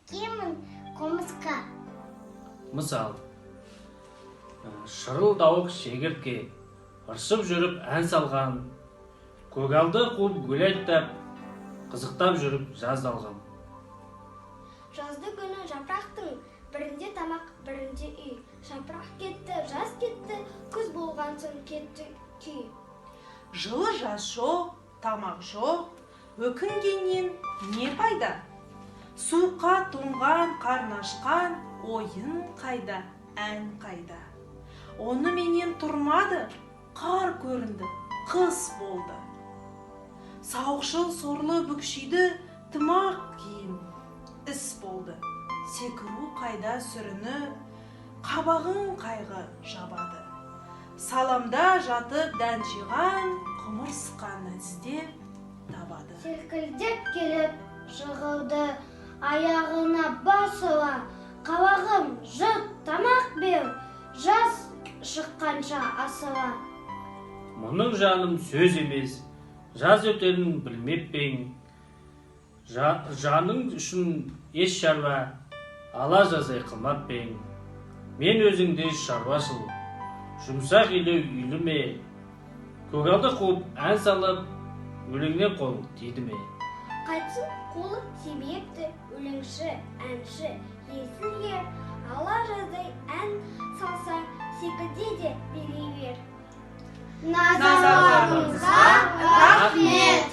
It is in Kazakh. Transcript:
Киемін құмырсқа. Мысал: шырылдауық шегіртке ыршып жүріп ән салған, көгалды қуып гуляйттап, қызықтап жүріп жаз алған. Жазды күні жапырақтың бірінде тамақ, бірінде үй. Жапырақ кетті, жаз кетті, күз болған соң кетті күй. Жылы жаз жоқ, тамақ жоқ, өкінгеннен не пайда? Суыққа тоңған, қарны ашқан, ойын қайда, ән қайда? Оныменен тұрмады, қар көрінді, қыс болды. Сауықшыл сорлы бүкшиді, тымақ киім іс болды. Секіру қайда, сүрініп, қабағын қайғы жабады. Саламда жатып дән жиған құмырсқаны іздеп табады. Селкілдеп келіп жығылды, аяғына басыла. Қабағым жұрт, тамақ бер, жаз шыққанша асыла. Мұның, жаным, сөз емес, жаз өтерін білмеп пе ең? Жаның үшін еш шаруа ала жаздай қылмап па ең? Мен өзіңдей шаруашыл, жұмсақ үйлі үйлі ме? Көгалды қуып ән салып, өлеңнен қолың тиді ме? Қайтсын қолы тимепті, өлеңші, әнші, есіл ер. Ала жаздай ән салсаң, секілде де билей бер. Назарларыңызға рахмет.